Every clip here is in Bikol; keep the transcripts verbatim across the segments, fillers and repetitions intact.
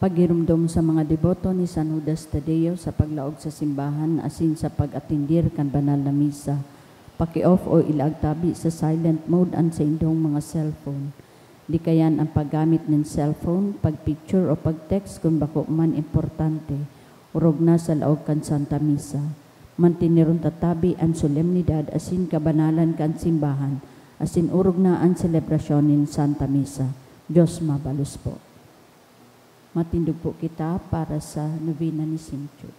Paghiromdom sa mga deboto ni San Judas Tadeo sa paglaog sa simbahan asin sa pag-atendir kan banal na misa. Paki-off o ilaag tabi sa silent mode an saindong mga cellphone. Likayan an paggamit nin cellphone, pag-picture o pag-text kun bako man importante, orog na sa laog kan Santa Misa. Manteneron ta tabi an solemnidad asin kabanalan kan simbahan, asin orog na an selebrasyon nin Santa Misa. Dios mabalos po. Matindog po kita para sa novena ni Saint Jude.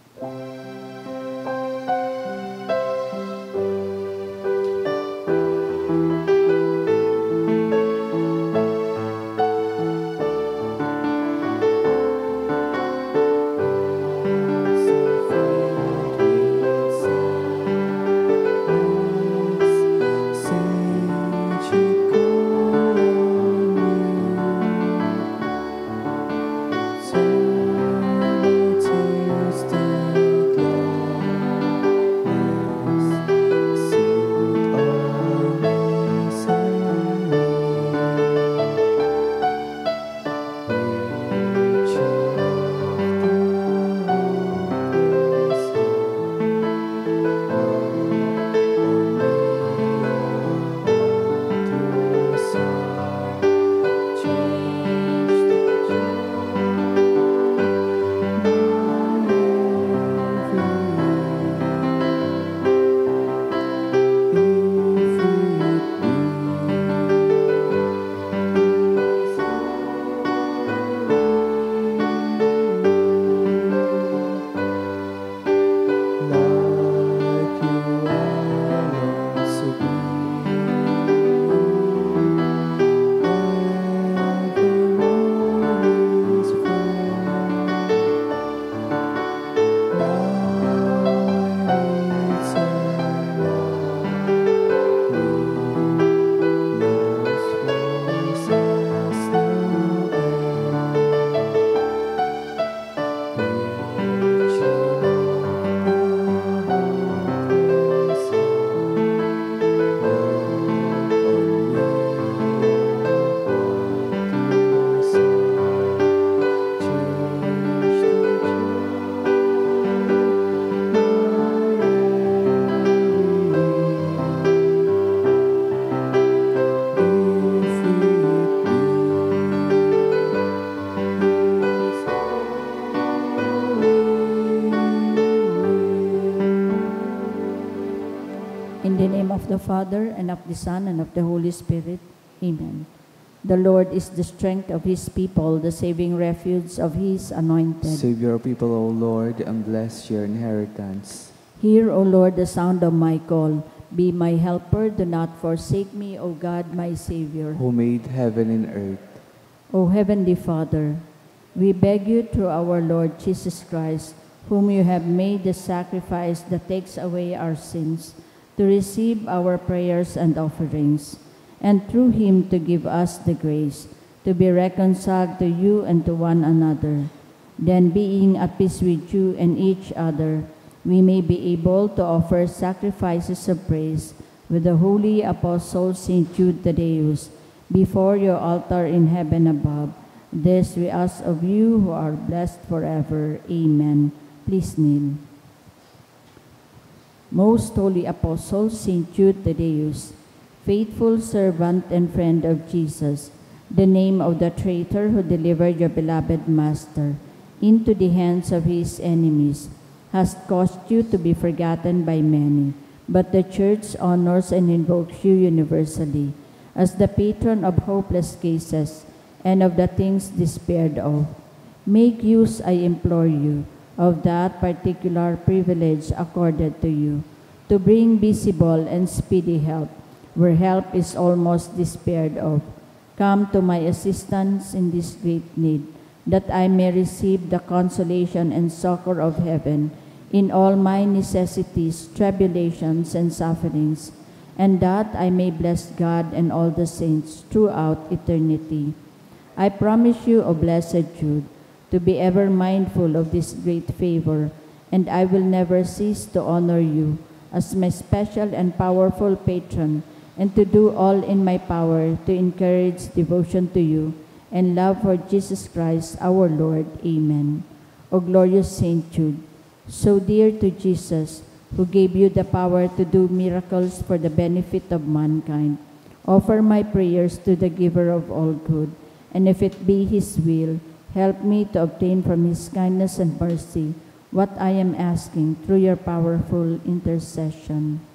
In the name of the Father, and of the Son, and of the Holy Spirit. Amen. The Lord is the strength of his people, the saving refuge of his anointed. Save your people, O Lord, and bless your inheritance. Hear, O Lord, the sound of my call. Be my helper, do not forsake me, O God, my Savior. Who made heaven and earth. O Heavenly Father, we beg you through our Lord Jesus Christ, whom you have made the sacrifice that takes away our sins, to receive our prayers and offerings, and through him to give us the grace to be reconciled to you and to one another. Then, being at peace with you and each other, we may be able to offer sacrifices of praise with the holy apostle Saint Jude Thaddeus before your altar in heaven above. This we ask of you who are blessed forever. Amen. Please kneel. Most Holy Apostle Saint Jude Thaddeus, faithful servant and friend of Jesus, the name of the traitor who delivered your beloved Master into the hands of his enemies, has caused you to be forgotten by many, but the Church honors and invokes you universally as the patron of hopeless cases and of the things despaired of. Make use, I implore you, of that particular privilege accorded to you, to bring visible and speedy help where help is almost despaired of. Come to my assistance in this great need, that I may receive the consolation and succor of heaven in all my necessities, tribulations, and sufferings, and that I may bless God and all the saints throughout eternity. I promise you, O blessed Jude, to be ever mindful of this great favor, and I will never cease to honor you as my special and powerful patron, and to do all in my power to encourage devotion to you and love for Jesus Christ our Lord. Amen. O glorious Saint Jude, so dear to Jesus, who gave you the power to do miracles for the benefit of mankind, offer my prayers to the Giver of all good, and if it be His will, help me to obtain from His kindness and mercy what I am asking through your powerful intercession.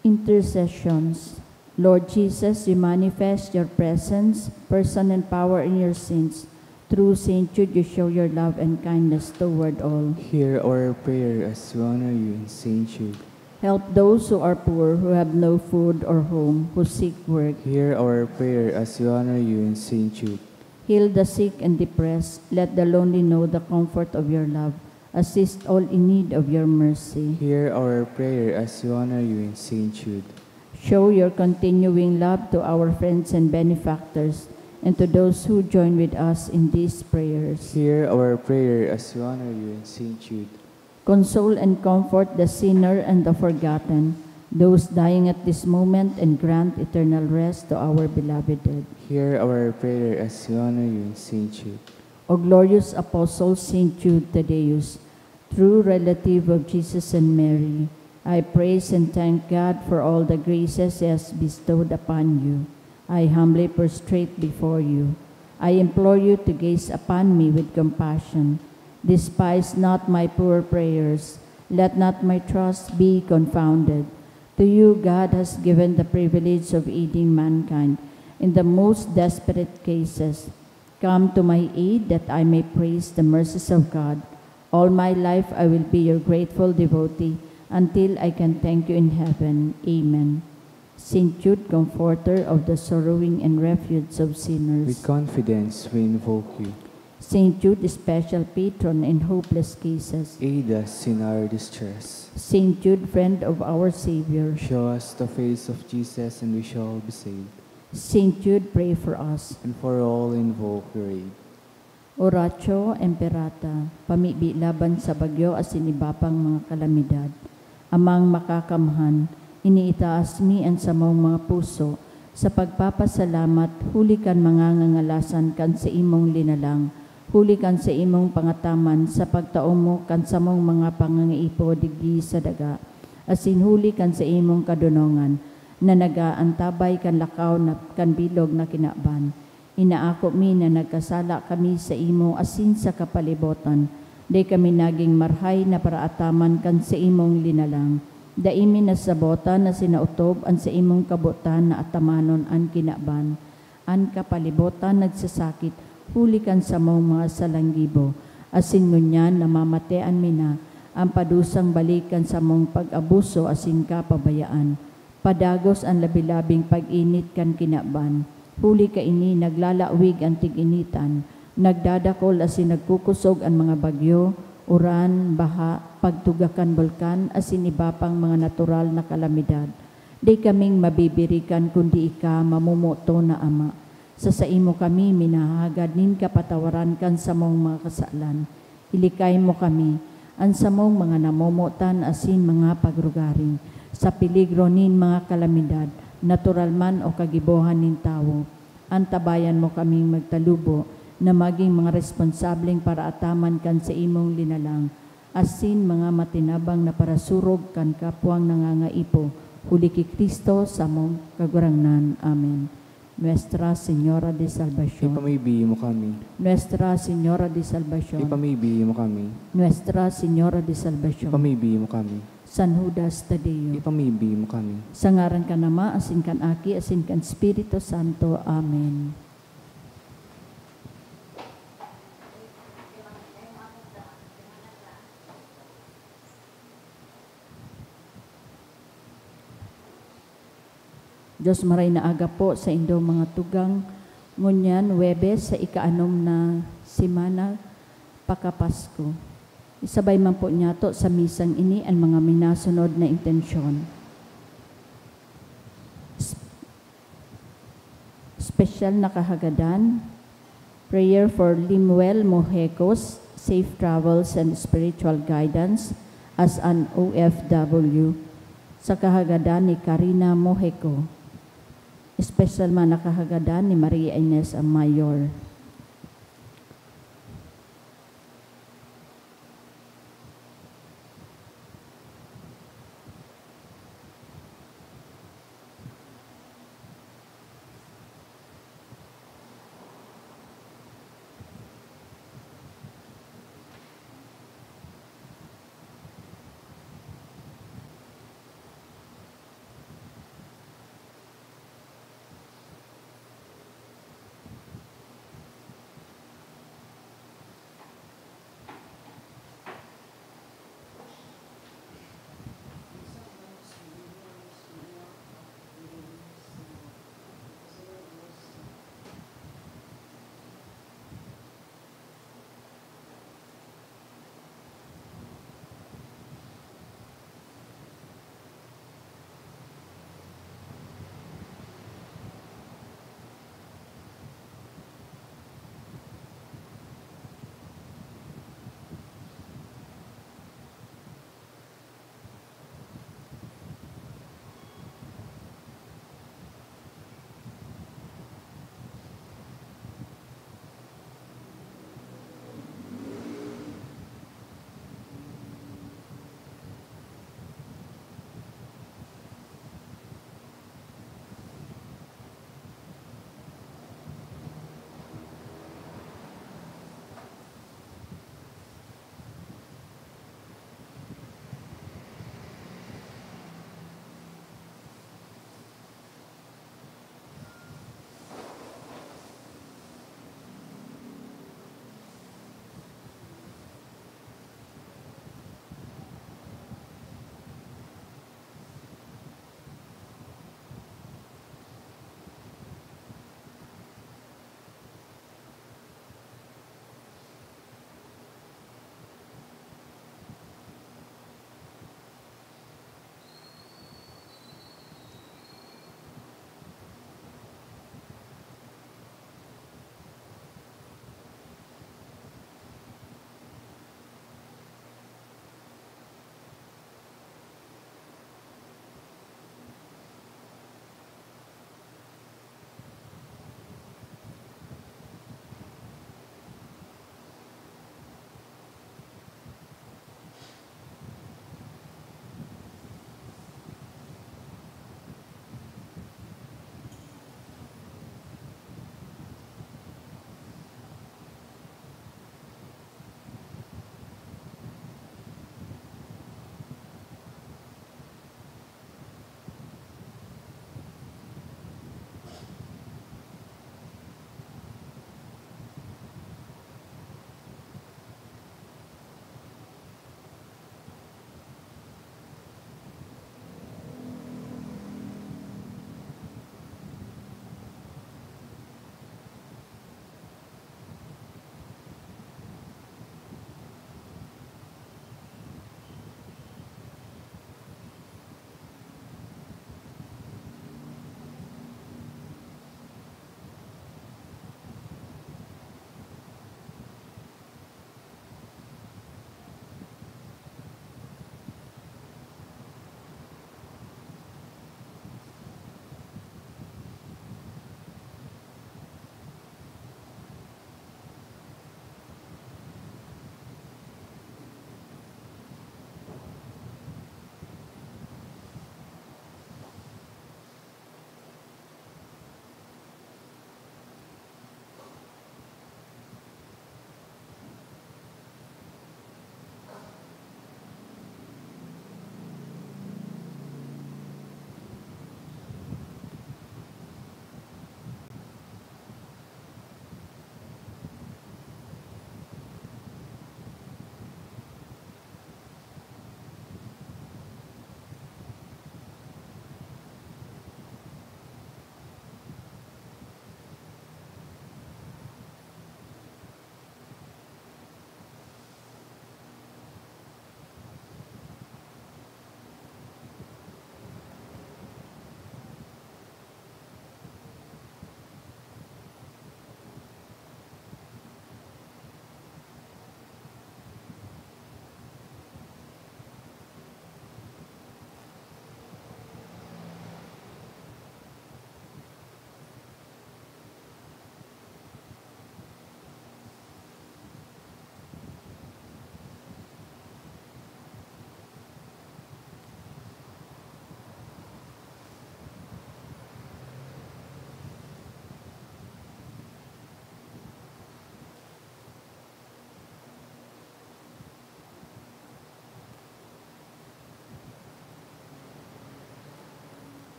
Intercessions. Lord Jesus, you manifest your presence, person, and power in your saints. Through Saint Jude, you show your love and kindness toward all. Hear our prayer as we honor you in Saint Jude. Help those who are poor, who have no food or home, who seek work. Hear our prayer as we honor you in Saint Jude. Heal the sick and depressed. Let the lonely know the comfort of your love. Assist all in need of your mercy. Hear our prayer as we honor you in Saint Jude. Show your continuing love to our friends and benefactors, and to those who join with us in these prayers. Hear our prayer as we honor you in Saint Jude. Console and comfort the sinner and the forgotten, those dying at this moment, and grant eternal rest to our beloved dead. Hear our prayer as we honor you in Saint Jude. O glorious Apostle Saint Jude Thaddeus, true relative of Jesus and Mary, I praise and thank God for all the graces He has bestowed upon you. I humbly prostrate before you. I implore you to gaze upon me with compassion. Despise not my poor prayers. Let not my trust be confounded. To you, God has given the privilege of aiding mankind in the most desperate cases. Come to my aid, that I may praise the mercies of God. All my life I will be your grateful devotee, until I can thank you in heaven. Amen. Saint Jude, comforter of the sorrowing and refuge of sinners. With confidence we invoke you. Saint Jude, special patron in hopeless cases. Aid us in our distress. Saint Jude, friend of our Savior. Show us the face of Jesus and we shall be saved. Saint Jude, pray for us. And for all invoke your aid. Oratio Imperata, pamibi laban sa bagyo asin iba pang mga kalamidad. Amang Makakamhan, iniitaas mi an samong mga puso sa pagpapasalamat huli kan mga ngangalasan kan saimong linalang, huli kan saimong pangataman sa pagtao mo kan samong mga pangangaipo digdi sa daga, asin huli kan saimong kadonongan na nagaantabay kan lakaw na kan bilog na kinaban. Inaako mi na nagkasala kami saimo asin sa kapalibotan. Dai kami nagin marahay na paraataman kan saimong linalang. Dai mi nasabotan na sinaotob an saimong kabotan na atamanon an kinaban. An kapalibotan nagsasakit huli kan samong mga salanggibo, asin ngunyan namamatean mi na an padusang balik kan samong pag-abuso asin kapabayaan. Padagos an labi-labing pag-init kan kinaban, huli kaini naglalawig an tig-initan, nagdadakol asin nagkukosog an mga bagyo, uran, baha, pagtuga kan bulkan, asin iba pang mga natural na kalamidad. Dai kaming mabibirikan kundi ika, mamomoton na Ama. Sa saimo kami minahagad nin kapatawaran kan samong mga kasalan. Ilikay mo kami, an samong mga namomotan asin mga pagrugaring, sa peligro nin mga kalamidad, natural man o kagibohan nin tawo. Antabayan mo kaming magtalubo na magin mga responsableng paraataman kan saimong linalang, asin mga matinabang na parasurog kan kapwang nangangaipo, huli ki Cristo, samong Kagurangnan. Amen. Nuestra Señora de Salvacion. Ipamibi mo kami. Nuestra Señora de Salvacion. Ipamibi mo kami. Nuestra Señora de Salvacion. Ipamibi mo kami. San Judas Tadeo. Ipamibi mo kami. Sa ngaran kan Ama, asin kan Aki, asin kan Espiritu Santo. Amen. Dios, maray na aga po saindo, mga tugang. Ngunyan, Huwebes sa ikaanom na semana pakapasko. Isabay man po niyato sa misang ini an mga minasunod na intensyon. S-, espesyal na kahagadan, Prayer for Limuel Mojeco's safe travels and spiritual guidance as an O F W sa kahagadan ni Karina Mojeco. Espesyal man na kahagadan ni Maria Ines Mayor.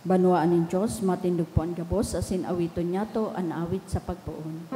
Banwaan nin Dios, matindog po an gabos, asin awiton niyato an awit sa pagpoon.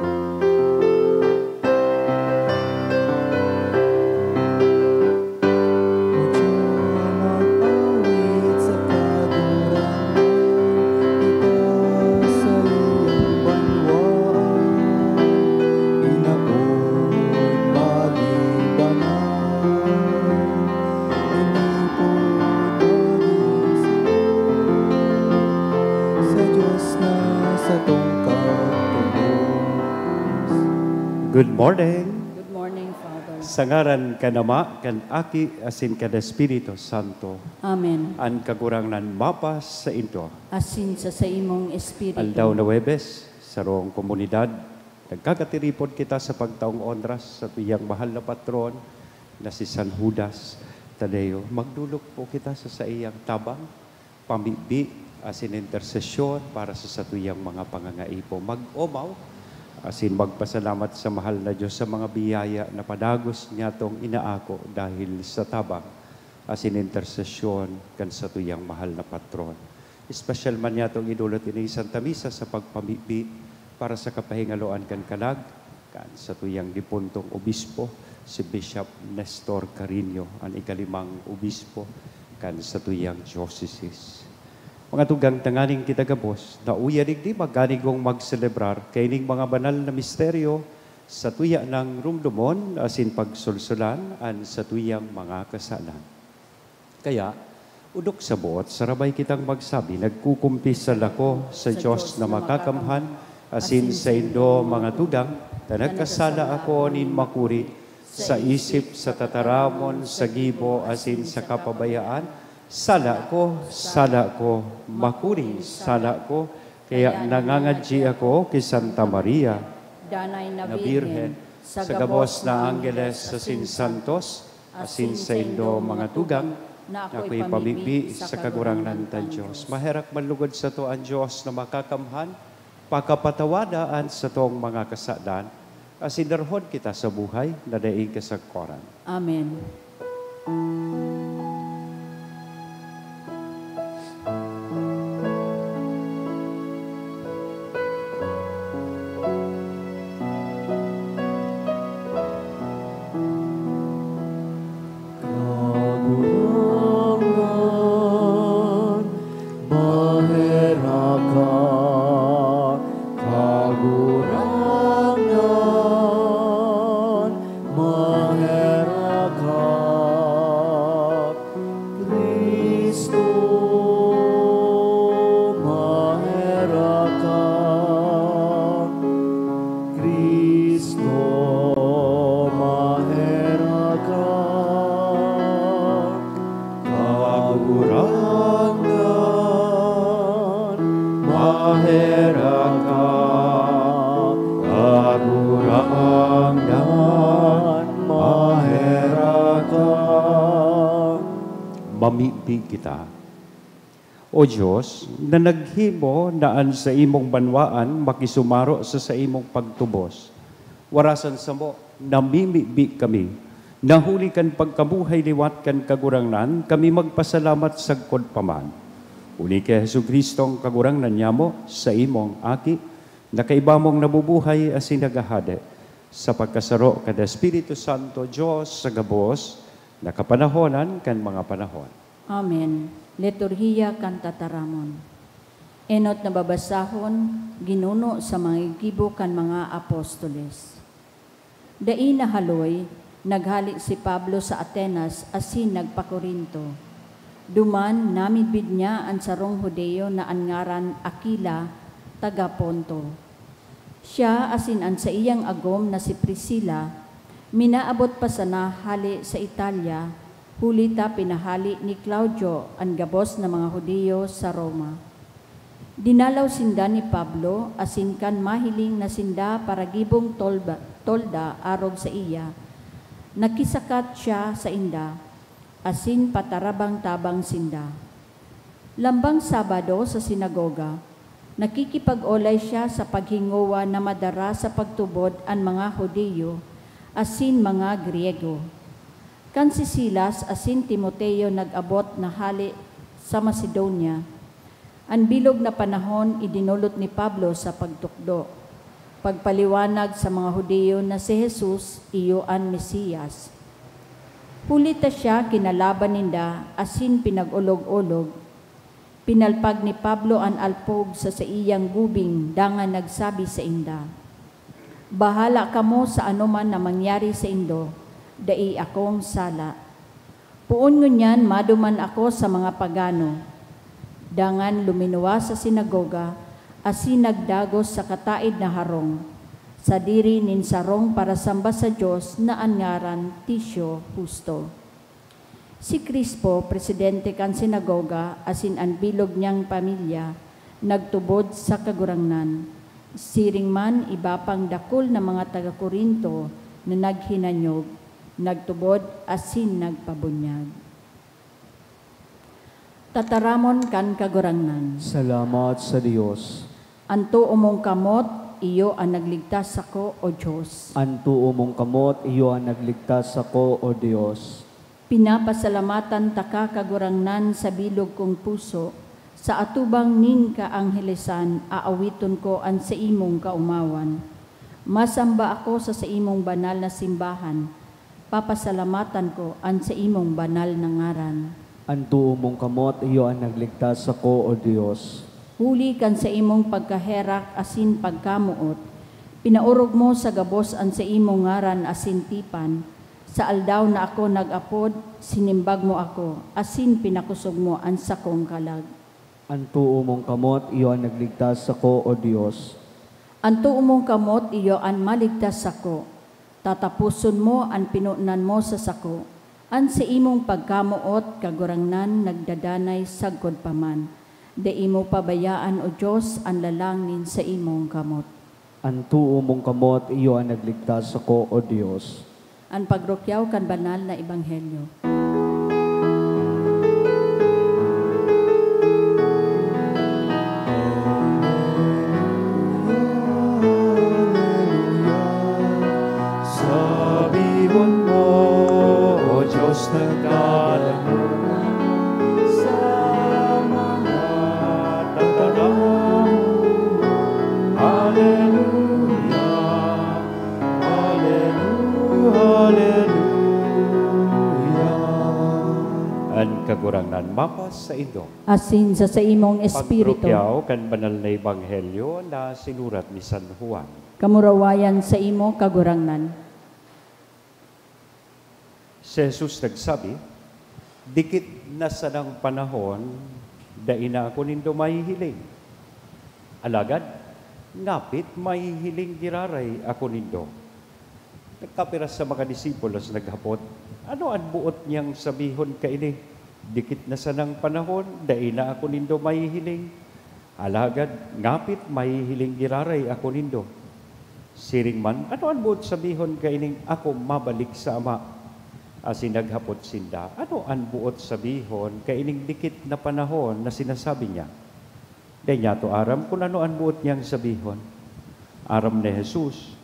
Good morning. Good morning, Father. Sa ngaran kan Ama, kan Aki, asin kan Espiritu Santo. Amen. An Kagurangnan mapasaindo. Asin sa saimong espiritu. Aldaw na Huwebes, sarong komunidad, nagkakatiripon kita sa pagtaong onra sa satuyang mahal na patron na si San Judas Tadeo. Magdulok po kita sa saiyang tabang, pamibi, asin intersesyon para sa satuyang mga pangangaipo. Mag-omaw, asin magpasalamat sa mahal na Dios sa mga biyaya na padagos niyatong inaako dahil sa tabang asin intersesyon kan satuyang mahal na patron. Espesyal man niyatong idulot ini Santa Misa sa pagpamibi para sa kapahingaloan kan kalag kan satuyang dipuntong obispo, si Bishop Nestor Carino, an ikalimang obispo kan satuyang diocese. Mga tugang, tanganing kita gabos, nauya digdi maganigong magselebrar kaining mga banal na misteryo, satuya nang rumdomon asin pagsulsulan an satuyang mga kasalan. Kaya, odok sa boot, sarabay kitang magsabi, "Nagkukumpisal ako sa Dios na makakamhan, asin saindo, mga tugang, ta nagkasala ako nin makuri, sa isip, sa tataramon, sa gibo, asin sa kapabayaan. Sala ko, sala ko, makuring sala ko." Kaya nangangadyi ako ki Santa Maria, Danay na Birhen, sa gabos na anggeles asin santos, asin saindo, mga tugang, na ako'y pamibi sa Kagurangnan tang Dios. Maherak man lugod sato an Dios na makakamhan, pakapatawada an satong mga kasadan, asin darahon kita sa buhay na daing kasagkoran. Amen. Kagurangnan, maherak ka. Kagurangnan, maherak ka. Cristo, maherak ka. Cristo, maherak ka. Kagurangnan, maherak ka. Kagurangnan, maherak ka. Mamibi kita. O Dios, na naghimo na an saimong banwaan makisumaro sa saimong pagtubos, warasan samo, namimibi kami, na huli kan pagkabuhay liwat kan Kagurangnan, kami magpasalamat sagkod pa man. Huli ki Jesu-Cristo, an Kagurangnan nyamo, saimong Aki, na kaiba mong nabubuhay asin naghahade, sa pagkasaro kan Espiritu Santo, Dios sa gabos na kapanahonan kan mga panahon. Amen. Liturhiya kan Tataramon. Enot na babasahon, ginuno sa mga gibo kan mga apostoles. Dai nahaloy, naghale si Pablo sa Atenas asin nagpa-Corinto. Duman, namidbid niya an sarong Judio na an ngaran Aquila, taga Ponto. Siya asin an saiyang agom na si Priscila, minaabot pa sana hale sa Italia, huli ta pinahale ni Claudio an gabos na mga Judio sa Roma. Dinalaw sinda ni Pablo, asin kan mahiling na sinda paragibong tolba-, tolda arog saiya, nakisakat siya sainda, asin patarabang-tabang sinda. Lambang Sabado sa sinagoga, nakikipag-olay siya sa paghingowa na madara sa pagtubod an mga Judio asin mga Griego. Kan si Silas asin Timoteo nag-abot na hale sa Macedonia, An bilog na panahon idinolot ni Pablo sa pagtukdo, pagpaliwanag sa mga Judio na si Jesus iyo an Mesias. Huli ta siya kinalaban ninda asin pinag-olog-olog, pinalpag ni Pablo an alpog sa saiyang gubing dangan nagsabi sainda, "Bahala kamo sa anoman na mangyari saindo, dai akong sala." Poon ngunyan maduman ako sa mga pagano. Dangan luminuwas sa sinagoga asin nagdagos sa kataed na harong, sadiri nin sarong parasamba sa Dios na an ngaran Ticio Justo. Si Crispo, presidente kan sinagoga, asin an bilog niyang pamilya, nagtubod sa Kagurangnan. Siring man, iba pang dakul na mga taga Corinto na naghinanyog, nagtubod asin nagpabunyag. Tataramon kan Kagurangnan. Salamat sa Dios. An too mong kamot, iyo an nagligtas sako, O Dios. An too mong kamot, iyo an nagligtas sako, O Dios. Pinapasalamatan taka, Kagurangnan, sa bilog kong puso, sa atubang nin kaanghelesan, aawiton ko an saimong kaomawan. Masamba ako sa saimong banal na simbahan, papasalamatan ko an saimong banal na ngaran. An too mong kamot, iyo an nagligtas sako, O Dios. Huli kan saimong pagkaherak asin pagkamoot, pinaorog mo sa gabos an saimong ngaran asin tipan. Sa aldaw na ako nag-apod, sinimbag mo ako, asin pinakosog mo an sakong kalag. An too mong kamot, iyo an nagligtas sako, O Dios. An too mong kamot, iyo an maligtas sako. Tataposon mo an pinonan mo sa sako. An saimong pagkamoot, Kagurangnan, nagdadanay sagkod pa man. Dai mo pabayaan, O Dios, an lalang nin saimong kamot. An too mong kamot, iyo an nagligtas sako, O Dios. An pagrukyaw kan banal na ebanghelyo. Sabihon mo, O Dios, nagkadangog sa mga tataramon mo. Hallelujah, hallelujah, hallelujah. An Kagurangnan mapasaindo. Asin sa saimong espiritu. Pagrukyaw kan banal na ebanghelyo na sinurat ni San Juan. Kamurawayan saimo, Kagurangnan. Si Jesus nagsabi, "Dikit na sanang panahon, dai na ako nindo mahihiling. Alagad, ngapit mahihiling giraray ako nindo." Nagkapiras sa mga disipulos naghapot, "Ano an boot niyang sabihon kaini? 'Dikit na sanang panahon, dai na ako nindo mahihiling. Alagad ngapit mahihiling giraray ako nindo.' Siring man, 'Ano an boot sabihon kaining ako mabalik sa Ama?' Asin naghapot sinda, 'Ano an boot sabihon kaining dikit na panahon na sinasabi niya?' Dai niyato aram kun ano an boot niyang sabihon. Aram ni Jesus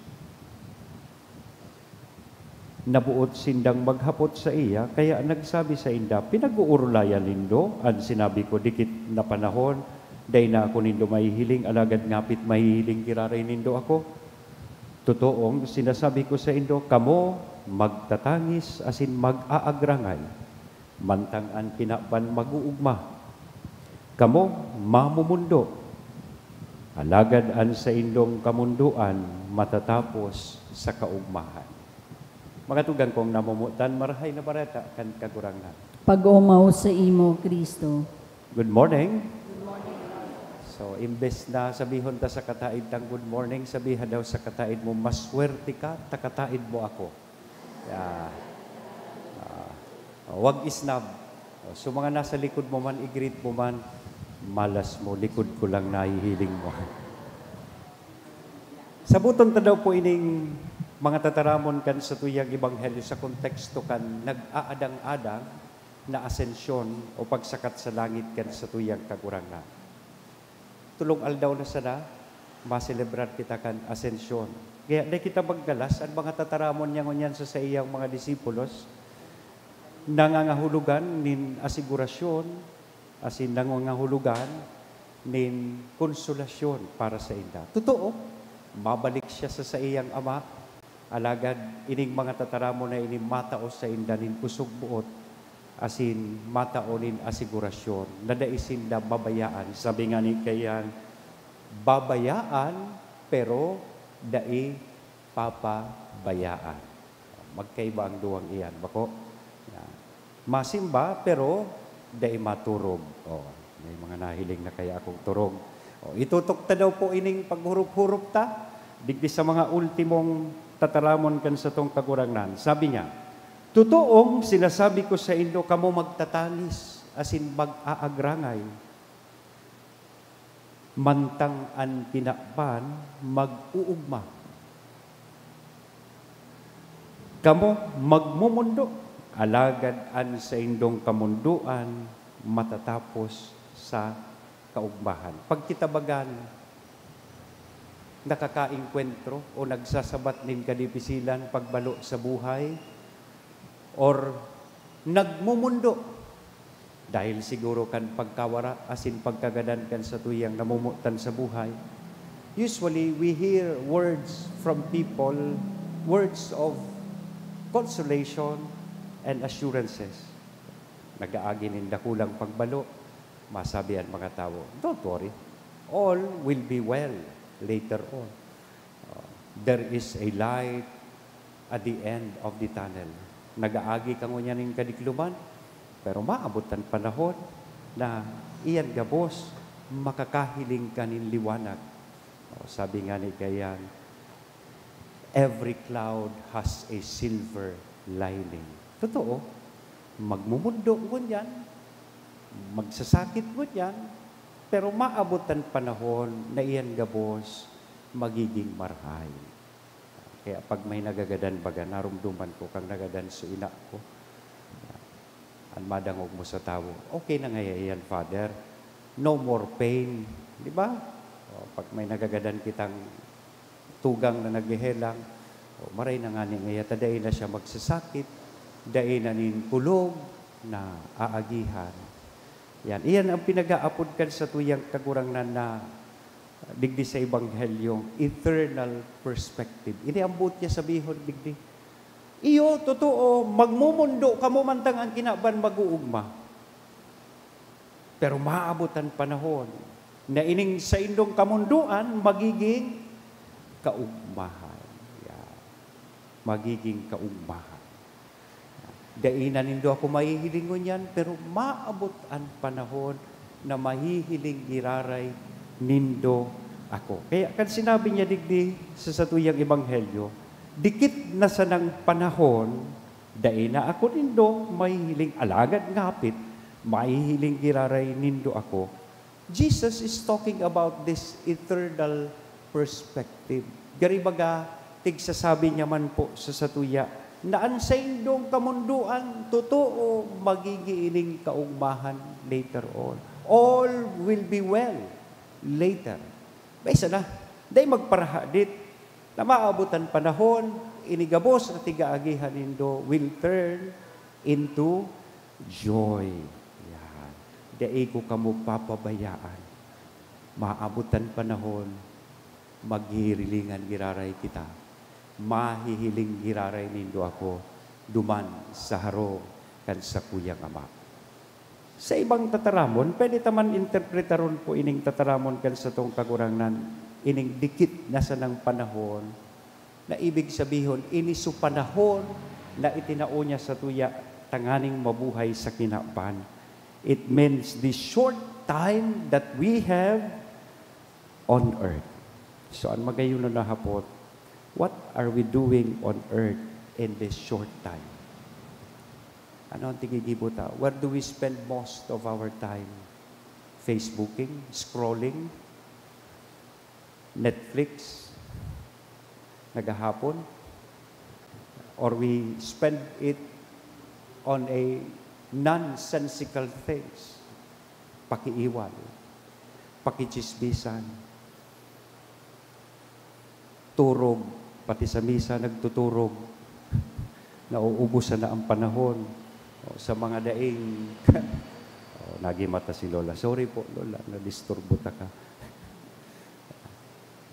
na boot sindang maghapot saiya, kaya nagsabi sainda, "Pinag-oorolayan nindo an sinabi ko, 'Dikit na panahon, dai na ako nindo mahihiling, alagad ngapit mahihiling giraray nindo ako'? Totoong sinasabi ko saindo, kamo magtatangis asin mag-aagrangay, mantang an kinaban mag-oogma. Kamo mamomondo, alagad an saindong kamondoan matatapos sa kaogmahan." Mga tugang kong namomotan, Marahay na Bareta kan Kagurangnan. Pag-omaw saimo, Cristo. Good morning. So, imbes na sabihon ta sa kataed tang good morning, sabiha daw sa kataed mo, "Maswerte ka, ta kataed mo ako." Yeah. Ah, wag isnab. So, mga nasa likod mo man, i-greet mo man, "Malas mo, likod ko lang nahihiling mo." Saboton ta daw po ining mga tataramon kan satuyang ebanghelyo sa konteksto kan nag-aadang-adang na asensyon o pagsakat sa langit kan satuyang Kagurangnan. Tolong aldaw na sana, maselebrar kita kan Asensyon. Kaya dai kita maggalas, an mga tataramon niya ngunyan sa saiyang mga disipulos, nangangahulugan nin asigurasyon, asin nangangahulugan nin konsolasyon para sainda. Totoo, mabalik siya sa saiyang Ama, alagad ining mga tataramon na ini matao sainda nin kusog-boot asin matao nin asigurasyon na dai sinda babayaan. Sabi ngani kaiyan, "Babayaan, pero dai papabayaan." Magkaiba ang duwang iyan, bako? Yan. Masimba, pero dai maturog. Oh, may mga nahiling na kaya akong turog. Oh, itutok ta daw po ining paghurop-hurop ta, digdi sa mga ultimong tataramon kan satong Kagurangnan. Sabi niya, "Totoong sinasabi ko saindo, kamo magtatangis asin mag-aagrangay, mantang an kinaban mag-uugma. Kamo magmomondo, alagad an saindong kamondoan matatapos sa kaugmahan." Pagkitabagan, nakakaengkwentro o nagsasabat nin kadipisilan pagbalo sa buhay, or nagmomondo dahil siguro kan pagkawara asin pagkagadan kan satuyang namomotan sa buhay. Usually, we hear words from people, words of consolation and assurances. Nag-aagi nin dakulang pagbalo, masabi an mga tawo, "Don't worry, all will be well later on." Oh, there is a light at the end of the tunnel. Nag-aagi ka ngunyan nin kadikloman, pero maabot an panahon na iyan gabos makakahiling ka nin liwanag. Oh, sabi ngani kaiyan, "Every cloud has a silver lining." Totoo, magmumundo ngunyan, magsasakit ngunyan, pero maabot an panahon na iyan gabos magiging marahay. Kaya pag may nagagadan baga, narumduman ko kang nagadan so ina ko. An madangog mo sa tawo, "Okay na ngaya iyan, Father. No more pain." Di ba? O, pag may nagagadan kitang tugang na naghehelang, o, maray na ngani ngaya ta dai na siya magsasakit, dai na nin kulog na aagihan. Yan. Iyan ang pinag-aapod kan satuyang Kagurangnan na digdi sa Ebanghelyo, eternal perspective. Ini ang boot niya sabihon digdi. Iyo, totoo, magmomondo kamo mantang an kinaban mag-uugma. Pero maabot an panahon na ining saindong kamondoan magiging kaugmahan. Yan. Magiging kaugmahan. Dai na nindo ako mahihiling ngunyan, pero maabot an panahon na mahihiling giraray nindo ako. Kaya kan sinabi niya digdi sa satuyang ebanghelyo, "Dikit na sanang panahon, dai na ako nindo mahihiling, alagad ngapit, mahihiling giraray nindo ako." Jesus is talking about this eternal perspective. Gari baga, tigsasabi niya man po sa satuya na an saindong kamondoan, totoo, magiging ining kaugmahan later on. All will be well later. May sana, dai magparahadit na maabot an panahon, ini gabos na tig-aagihan nindo will turn into joy. Yan. Dai ko kamo papabayaan. Maabot an panahon, maghihirilingan giraray kita. Mahihiling giraray nindo ako duman sa harong kan sakuyang Ama. Sa ibang tataramon, pwede ta man interpretaron po ining tataramon kan satong Kagurangnan, ining dikit na sanang panahon, na ibig sabihon, ini so panahon na itinao niya satuya tanganing mabuhay sa kinaban. It means the short time that we have on earth. So, an magayon na hapot, what are we doing on earth in this short time? Ano ang tigigibo ta? Where do we spend most of our time? Facebooking? Scrolling? Netflix? Nagahapon? Or we spend it on a nonsensical things? Pakiiwal, pakichismisan, turog, pati sa misa nagtuturog, nauubusan na ang panahon. O, sa mga daing, o, Nagimata si Lola. Sorry po, Lola, nadisturbo ta ka.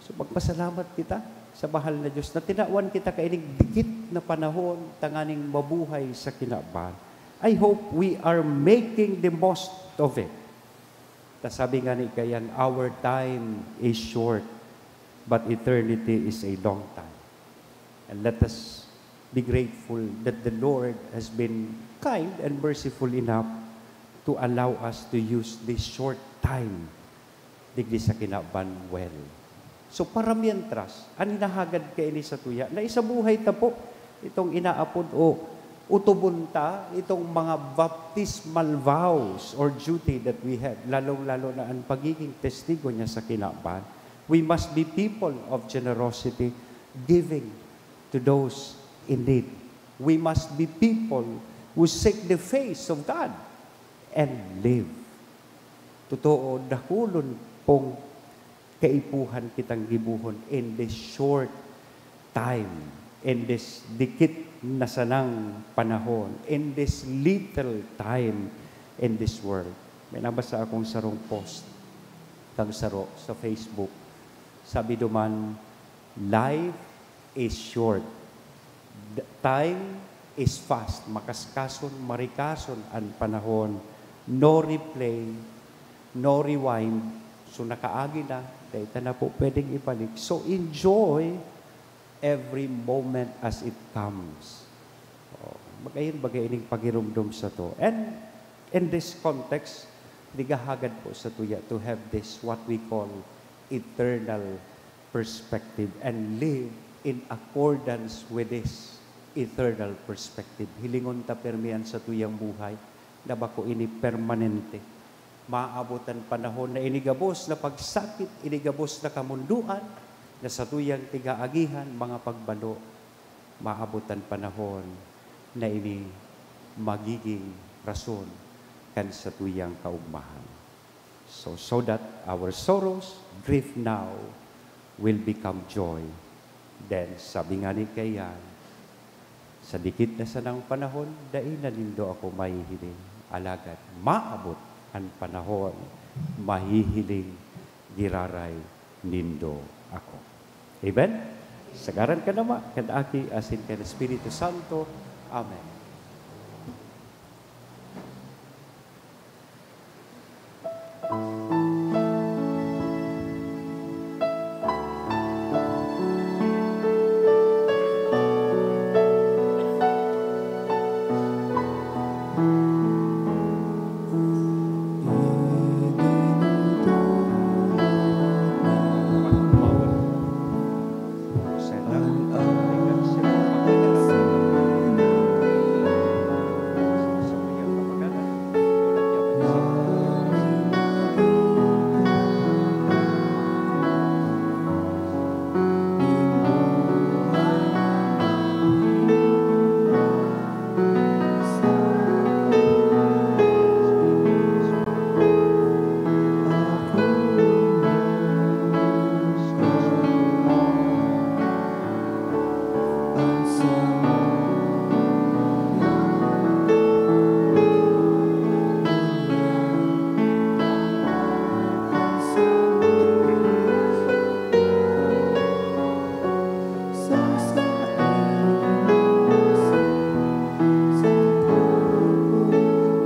So, magpasalamat kita sa mahal na Diyos na tinawan kita kaining dikit na panahon tanganing mabuhay sa kinaban. I hope we are making the most of it. Ta sabi nga ni kayan, "Our time is short, but eternity is a long time." And let us be grateful that the Lord has been kind and merciful enough to allow us to use this short time digdi sa kinaban well. So, para mientras, an hinahagad kaini satuya, na isabuhay ta po itong inaapod o utubon ta itong mga baptismal vows or duty that we have, lalong-lalo na an pagiging testigo niya sa kinaban. We must be people of generosity, giving to those in need. We must be people who seek the face of God and live. Totoo, dakulon pong kaipuhan kitang gibohon in this short time, in this dikit na sanang panahon, in this little time in this world. May nabasa akong sarong post, kan saro sa Facebook. Sabi duman, "Life is short. The time is fast." Makaskason, marikason an panahon. No replay, no rewind. So, nakaagi na. Dai ta na po pwedeng ibalik. So, enjoy every moment as it comes. Oh, magayon baga ining pagiromdom sato. And in this context, nagahagad po satuya to have this, what we call, eternal perspective and live in accordance with this eternal perspective. Hilingon ta pirmi an satuyang buhay na bako ini permanente. Maabot an panahon na ini gabos na pagsakit, ini gabos na kamondoan na satuyang tig-aagihan, mga pagbalo, maabot an panahon na ini magiging rason kan satuyang kaogmahan. So, so that our sorrows, grief now, will become joy. Then, sabi nga ni kayan, "Sa dikit na sanang panahon, dai na nindo ako mahihiling, alagad maabot an panahon, mahihiling giraray nindo ako." Amen? Sa ngaran kan Ama, kan Aki, asin kan Espiritu Santo. Amen.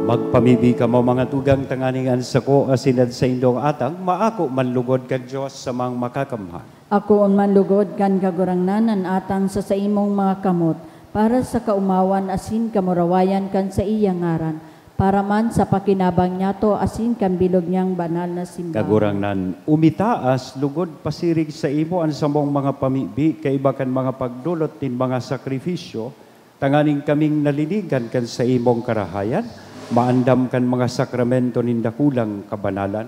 Magpamibi kamo, mga tugang, tanganing an sako asin an saindong atang maako man lugod kan Dios sa mga makakamhan. Akoon man lugod kan Kagurangnan an atang sa saimong mga kamot, para sa kaomawan asin kamurawayan kan saiyang ngaran, para man sa pakinabang niyato asin kan bilog niyang banal na simbahan. Kagurangnan, umitaas lugod pasiring saimo an samong mga pamibi kaiba kan mga pagdolot nin mga sakrifisyo, tanganing kaming nalinigan kan saimong karahayan, maandam kan mga sakramento nin dakulang kabanalan,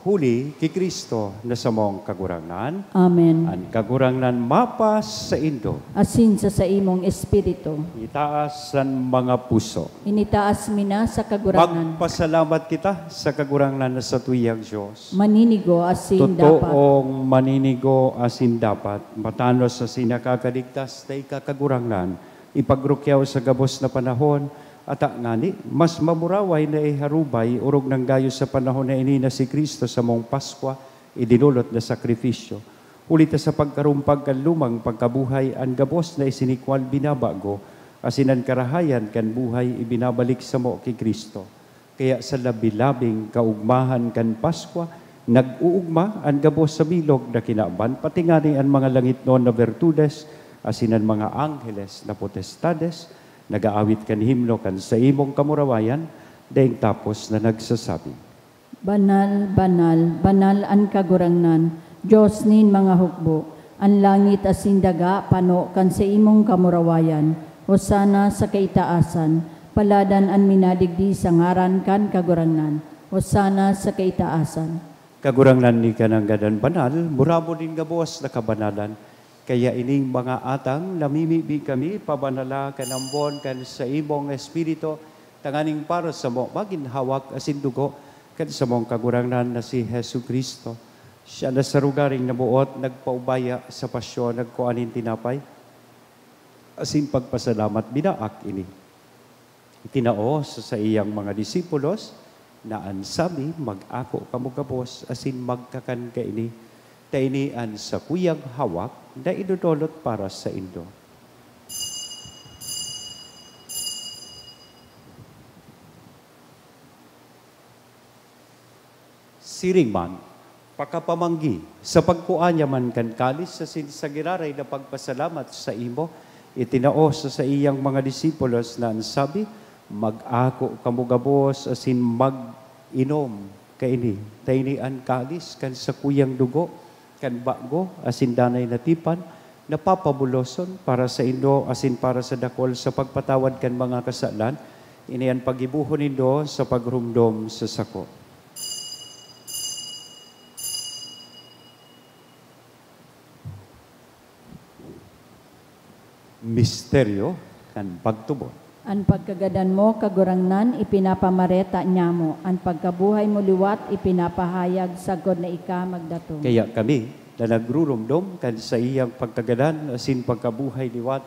huli ki Cristo na samong Kagurangnan. Amen. An Kagurangnan mapasaindo. Asin sa saimong espiritu. Itaas an mga puso. Initaas mi na sa Kagurangnan. Magpasalamat kita sa Kagurangnan na satuyang Dios. Maninigo asin dapat. Totoong maninigo asin dapat. Matanos asin nakakaligtas ta ika, Kagurangnan, ipagrukyaw sa gabos na panahon Ata ngani, mas mamuraway na iharubay orog nang gayo sa panahon na ini na si Cristo samong Paskwa, idinolot na sakrifisyo. Huli ta sa pagkarumpag kan lumang pagkabuhay, an gabos na isinikwal binabago, asin an karahayan kan buhay ibinabalik samo ki Cristo. Kaya sa labi-labing kaugmahan kan Paskwa, nag-uugma an gabos sa bilog na kinaban, pati ngani an mga langitnon na bertudes asin an mga angheles na potestades, nag-aawit kan himno kan saimong kamurawayan, daing tapos na nagsasabi, "Banal, banal, banal an Kagurangnan, Dios nin mga hukbo. An langit asin daga pano kan saimong kamurawayan. Hosana sa kaitaasan! Paladan an minadigdi sa ngaran kan Kagurangnan! Hosana sa kaitaasan!" Kagurangnan, ika nanggad an banal, murabo nin gabos na kabanalan. Kaya ining mga atang, namimibi kami, pabanala kan ambon kan saimong Espiritu, tanganing para samo magin hawak asin dugo kan samong Kagurangnan na si Jesu-Cristo. Siya na sa rogaring naboot, nagpaubaya sa pasyon, nagkua nin tinapay, asin pagpasalamat, binaak ini. Itinao sa saiyang mga disipulos na an sabi, "Mag-ako kamo gabos asin magkakan kaini, ta ini an sakuyang hawak na idodolot para saindo." Siring man, pakapamanggi, sa pagkua niya man kan kalis asin sa giraray na pagpasalamat saimo, itinao sa saiyang mga disipulos na an sabi, "Mag-ako kamo gabos asin mag-inom kaini, ta ini an kalis kan sakuyang dugo kan bago asin danay na tipan, na papabuloson para saindo asin para sa dakul sa pagpatawad kan mga kasalan. Ini an paggibohon nindo sa pagromdom sa sako." Misteryo kan pagtubod. An pagkagadan mo, Kagurangnan, ipinapamareta niamo; an pagkabuhay mo liwat ipinapahayag sagkod na ika magdatong. Kaya kami, na nagruromdom kan saiyang pagkagadan asin pagkabuhay liwat,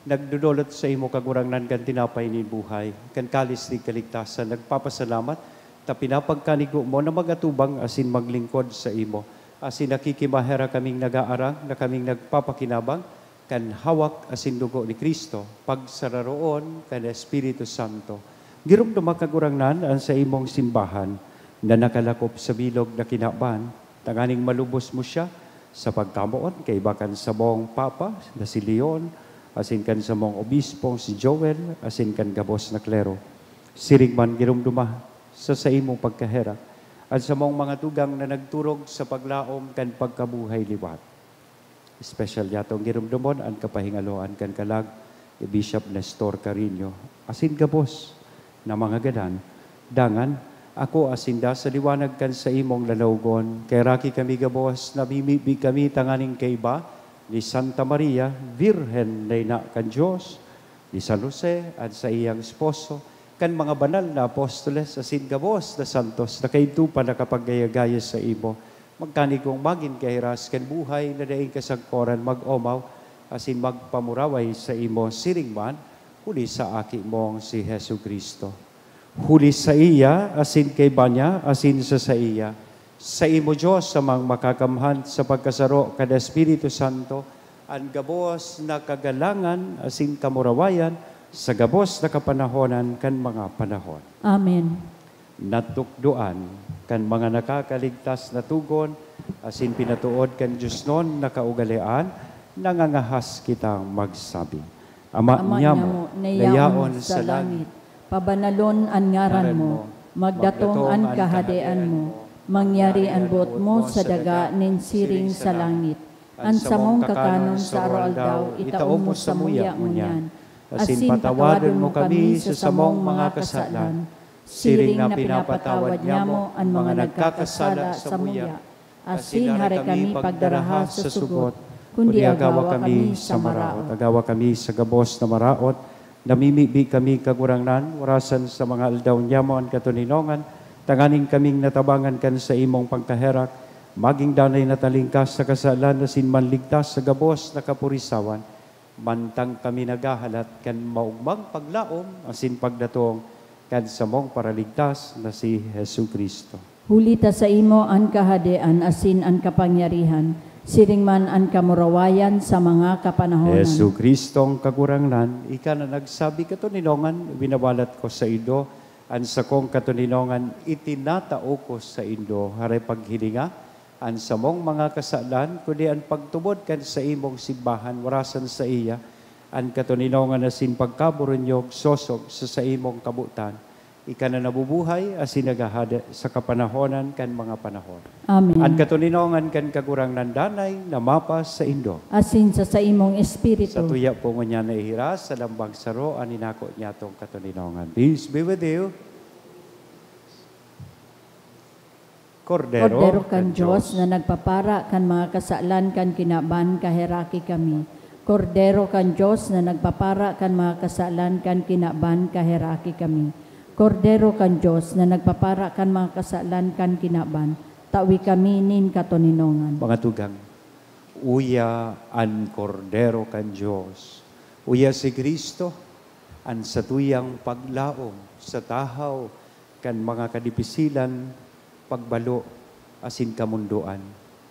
nagdodolot saimo, Kagurangnan, kan tinapay nin buhay, kan kalis nin kaligtasan, nagpapasalamat ta pinapagkanigo mo na mag-atubang asin maglingkod saimo. Asin nakikimaherak kaming nag-aarang na kaming nagpapakinabang kan hawak asin dugo ni Cristo, pagsararoon kan Espiritu Santo. Giromdoma, Kagurangnan, an saimong simbahan na nakalakop sa bilog na kinaban, tanganing malubos mo siya sa pagkamoot kaiba kan samong Papa na si Leon, asin kan samong Obispong si Joel, asin kan gabos na klero. Siring man, giromdoma sa saimong pagkaherak an samong mga tugang na nagturog sa paglaom kan pagkabuhay liwat. Espesyal niyatong giromdomon an kapahingaloan kan kalag ni Bishop Nestor Carino asin gabos na mga gadan. Dangan, akoa sinda sa liwanag kan saimong lalawogon. Kaheraki kami gabos, namimibi kami tanganing kaiba ni Santa Maria, Birhen na ina kan Dios, ni San Jose, an saiyang esposo, kan mga banal na apostoles asin gabos na santos na kaidto pa nakapaggaya-gaya saimo, magkanigong magin kahiras kan buhay na daing kasagkoran mag-omaw asin magpamuraway saimo siring man huli sa Aki mong si Jesu-Cristo. Huli saiya, asin kaiba niya, asin sa saiya, saimo, Dios, Amang Makakamhan, sa pagkasaro kan Espiritu Santo, an gabos na kagalangan asin kamurawayan sa gabos na kapanahonan kan mga panahon. Amen. Natukdoan kan mga nakakaligtas na togon asin pinatood kan diosnon na kaugalean, nangangahas kitang magsabi, Ama Ama niamo, niamo, na na yaon yaon sa sa langit, langit, pabanalon an ngaran mo, magdatong an kahadean mo, mangyari an boot mo sa daga nin siring sa langit. An samong kakanon sa aroaldaw, itao mo samuya ngunyan. Asin patawadon mo kami sa samong mga kasalan, siring na pinapatawad niamo an mga nagkakasala samuya. Asin hare kami pagdaraha sa sugot, kundi agawa kami sa maraot. Agawa kami sa gabos na maraot. Namimibi kami, Kagurangnan, warasan sa mga aldaw niamo an katoninongan, tanganing kaming natabangan kan saimong pagkaherak, maging danay na talingkas sa kasalan asin manligtas sa gabos na kapurisawan. Mantang kami naghahalat kan maogmang paglaom asin pagdatong kan samong Paraligtas na si Jesu-Cristo. Huli ta saimo an kahadean asin an kapangyarihan, siring man an kamurawayan sa mga kapanahonan. Jesu-Cristong Kagurangnan, ika na nagsabi, "Katoninongan winawalat ko saindo, an sakong katoninongan itinatao ko saindo." Haray paghilinga an samong mga kasalan, kundi an pagtubod kan saimong simbahan, warasan saiya an katoninongan asin pagkaburunyog sosog sa saimong kabotan. Ika na nabubuhay asin naghahade sa kapanahonan kan mga panahon. Amen. An katoninongan kan Kagurangnan danay na mapasaindo. Asin sa saimong espiritu. Satuya po ngunyan na ihiras sa lambang saro an inako niyatong katoninongan. Peace be with you. Kordero Kordero kan kan Dios Dios. na nagpapara kan mga kasalan kan kinaban, kaheraki kami. Kordero kan Dios na nagpapara kan mga kasalan kan kinaban, kaheraki kami. Kordero kan Dios na nagpapara kan mga kasalan kan kinaban, tawi kami nin katoninongan. Mga tugang, uya an Kordero kan Dios. Uya si Cristo, an satuyang paglaom sa tahaw kan mga kadipisilan, pagbalo, asin kamundoan.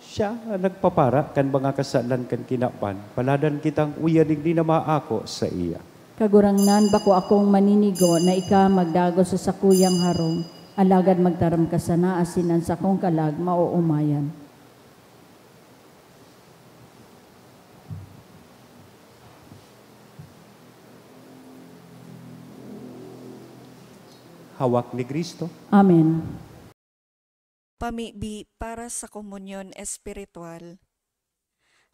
Siya an nagpapara kan mga kasalan kan kinaban. Paladan kitang uya digdi na maako saiya. Kagurangnan, bako akong maninigo na ika magdagos sa sakuyang harong, alagad magtaram ka sana asin an sakong kalag maoomayan. Hawak ni Cristo. Amen. Pamibi para sa komunyon espiritual.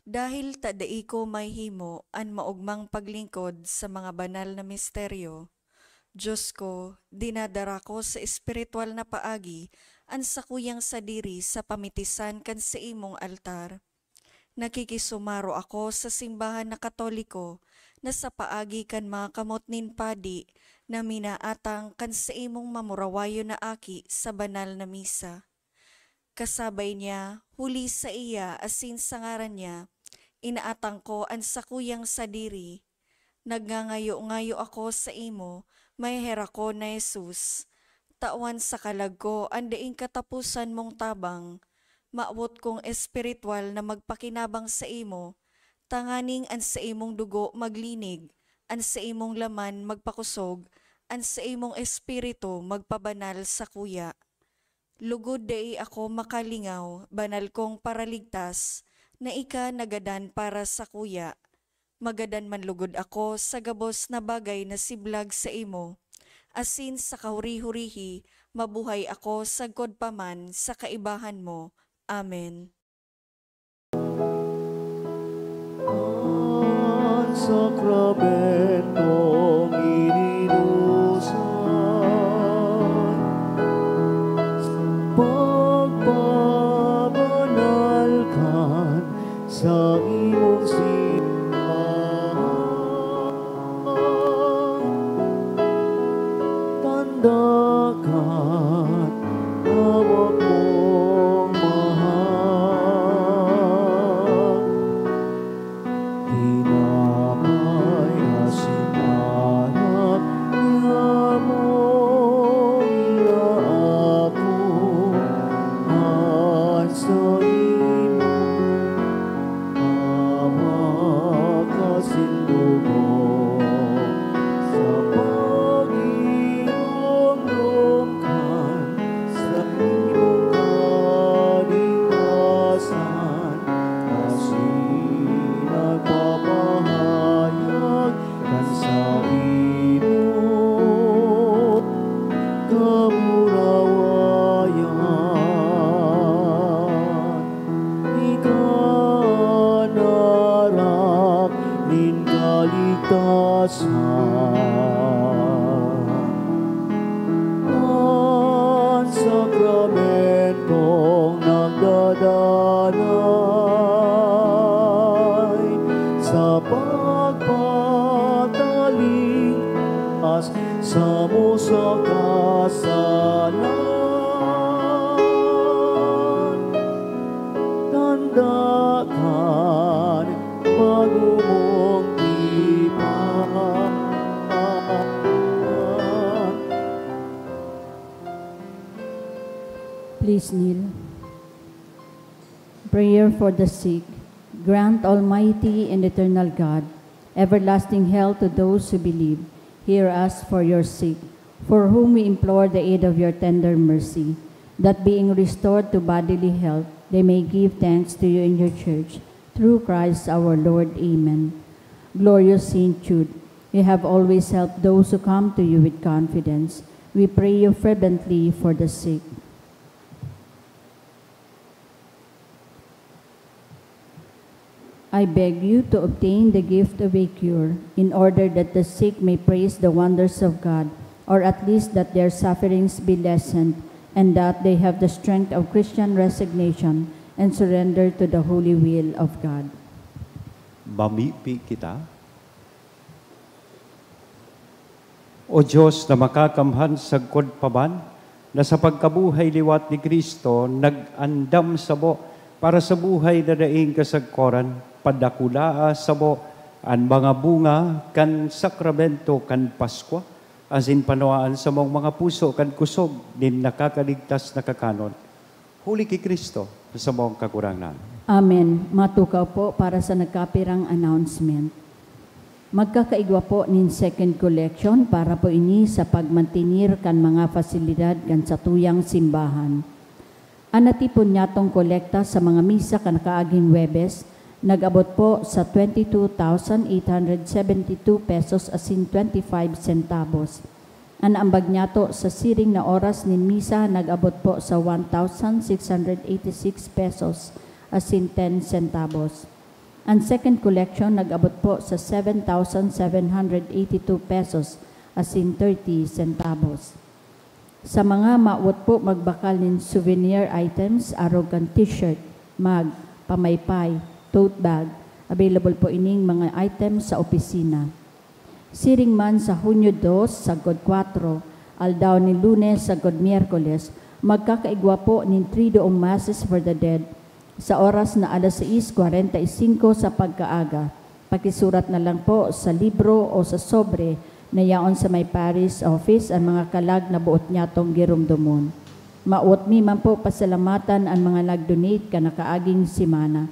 Dahil ta dai ko mahimo an maogmang paglingkod sa mga banal na misteryo, Diyos ko, dinadara ko sa espiritual na paagi an sakuyang sadiri sa pamitisan kan saimong altar. Nakikisumaro ako sa simbahan na Katoliko na sa paagi kan mga kamot nin padi na minaatang kan saimong mamurawayon na aki sa banal na misa. Kasabay niya, huli saiya asin sa ngaran niya, inaatang ko an sakuyang sadiri. Nagngangayo-ngayo ako saimo, maheherakon na Jesus. Tawan sa kalag ko an daing kataposan mong tabang. Mawot kong espiritual na magpakinabang saimo, tanganing an saimong dugo maglinig, an saimong laman magpakosog, an saimong espiritu magpabanal sakuya. Lugod dai ako makalingaw, banal kong Paraligtas, na ika nagadan para sakuya. Magadan man lugod ako sa gabos na bagay na siblag saimo, asin sa kahuri-hurihi mabuhay ako sagkod pa man sa kaibahan mo. Amen. An sakramentong ininusan, pagpabanal kan saimong simbahan. Tanda kan hawak mong mahal. Tinapay asin alak niamo, inaako an saimo. Hawak asin dugo sa pagiromdom kan saimong kaligtasan, asin nagpapahayag kan saimong kamurawayan. Ika an aram nin kaligtasan. An sakramentong nagdadanay sa pagpataling as samo sa kasalan. Tanda kan bago mong Please kneel. Prayer for the sick. Grant, Almighty and eternal God, everlasting health to those who believe. Hear us for your sick, for whom we implore the aid of your tender mercy, that being restored to bodily health, they may give thanks to you in your church, through Christ our Lord. Amen. Glorious Saint Jude, you have always helped those who come to you with confidence. We pray you fervently for the sick. I beg you to obtain the gift of a cure, in order that the sick may praise the wonders of God, or at least that their sufferings be lessened, and that they have the strength of Christian resignation and surrender to the holy will of God. Mamibi kita. O Diyos na makakamhan sagkod pa man, na sa pagkabuhay liwat ni Cristo nag-andam sabo para sa buhay na daing kasagkoran, padakulaa sabo an mga bunga kan sakramento kan Paskwa, asin panuaan samong mga puso kan kusog nin nakakaligtas na kakanon. Huli ki Cristo, sa samong Kagurangnan. Amen. Matukaw po para sa nagkapirang announcement. Magkakaigwa po nin second collection para po ini sa pagmantenir kan mga fasilidad kan satuyang simbahan. An natipon nyatong kolekta sa mga misa kan nakaaging Huwebes nag-abot po sa twenty two thousand eight hundred seventy two pesos asin twenty five centavos. An ambag nyato sa siring na oras nin misa nag-abot po sa one thousand six hundred eighty six pesos asin ten centavos. An second collection nag-abot po sa seven thousand seven hundred eighty two pesos asin thirty centavos. Sa mga mawot po magbakal nin souvenir items, arog kan t-shirt, mug, pamaypay, tote bag, available po ining mga items sa opisina. Siring man sa Hunyo dos sagkod kwatro, aldaw nin Lunes sagkod Miyerkules, magkakaigwa po nin triduong Masses for the Dead sa oras na alas sais kwarenta y singko sa pagkaaga. Pakisurat na lang po sa libro o sa sobre na yaon sa may parish office an mga kalag na boot nyatong giromdomon. Mawot mi man po pasalamatan an mga nag-donate kan nakaaging semana.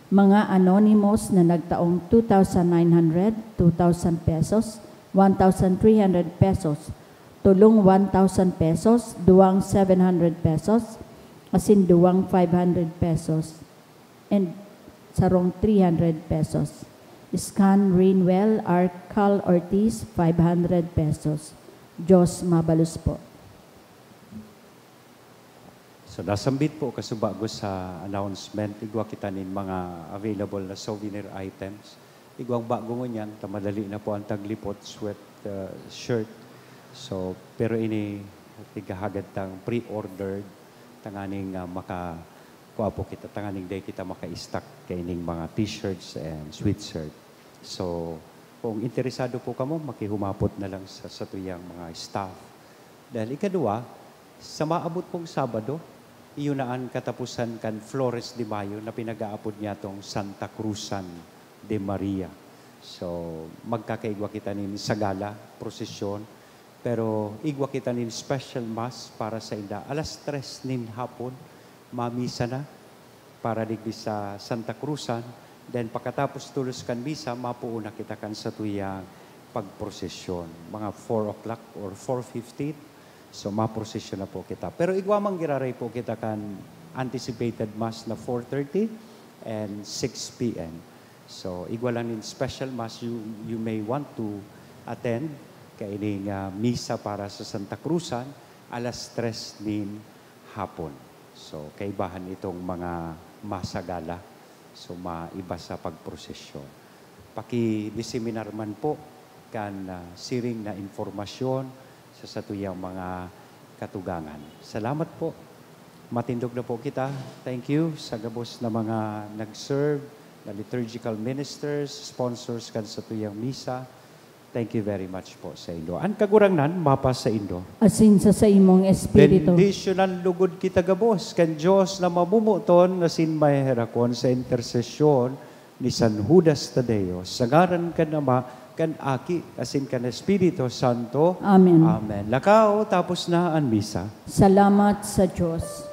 Mga anonymous na nagtaong two thousand nine hundred, two thousand pesos, one thousand three hundred pesos, tolong one thousand pesos, duwang seven hundred pesos, asin duwang five hundred pesos, and sarong three hundred pesos. Scan Rainwell Arcal Ortiz, five hundred pesos. Diyos mabalos po. So, nasambit po, kasubago sa announcement, igwa kita nin mga available na souvenir items. Igwang bago ngunyan, ta madali na po ang taglipot, sweat, uh, shirt. So, pero ini, tighahagad tang pre-ordered, tanganing, uh, maka, kua po kita, tanganing dai kita maka-stock kaining mga t-shirts and sweatshirt. So, kung interesado po kamo, makihumapot na lang sa satuyang mga staff. Dahil ikaduwa, sa maabot pong Sabado, iyo na an kataposan kan Flores de Mayo na pinag-aapod nyatong Santa Cruzan de Maria. So, magkakaigwa kita nin sagala, prosesyon, pero igwa kita nin special mass para sainda. Alas tres nin hapon, mamisa na para digdi sa Santa Cruzan. Then, pakatapos tolos kan misa, mapoon na kita kan satuyang pagprosesyon. Mga four o'clock or four fifteen, so maprosesyon na po kita. Pero igwa man giraray po kita kan anticipated mass na four thirty and six p m. So, igwa lang nin special mass you, you may want to attend kaining, ah, misa para sa Santa Cruzan, alas tres nin hapon. So, kaibahan itong mga masagala. So, maiba sa pagprosesyon. Pakidiseminar man po kan, ah, siring na impormasyon sa satuyang mga katugangan. Salamat po. Matindog na po kita. Thank you sa gabos na mga nag-serve na liturgical ministers, sponsors kan satuyang misa. Thank you very much po saindo. An Kagurangnan mapasaindo. Asin sa saimong espiritu. Bendisyonan lugod kita gabos kan Dios na mamomoton asin maheherakon sa intersesyon ni San Judas Tadeo, sa ngaran kan Ama, kan Aki, asin kan Espiritu Santo. Amen. Amen. Lakaw, tapos na an misa. Salamat sa Dios.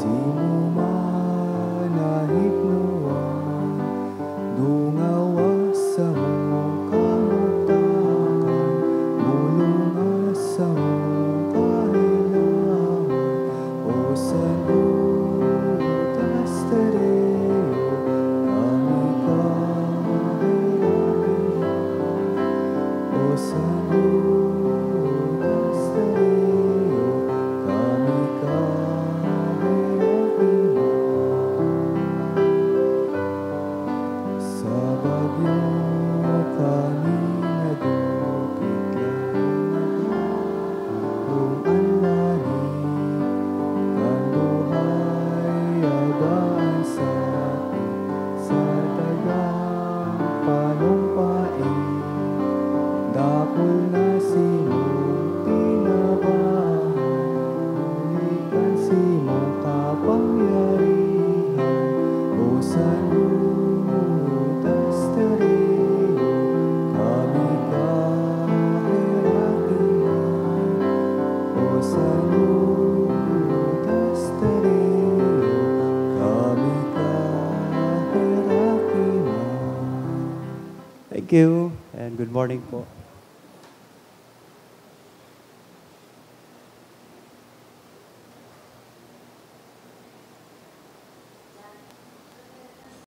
Simo man nahiknoan, dungawa samo kamugtakan, bulong samo kahilangan, o santo Tastareyo, kami kahirakan. O santo Tastareyo, kami kahirakan. Sa bagyo kami nadupit, kung an langit kan buhay abaan sa, sa dagang panumpain, dakul na simong tinabangan, huli kan simong kapangyarihan, o santo Tastareyo, kami kahirakan. O santo Tastareyo, kami kahirakan. Thank you and good morning po.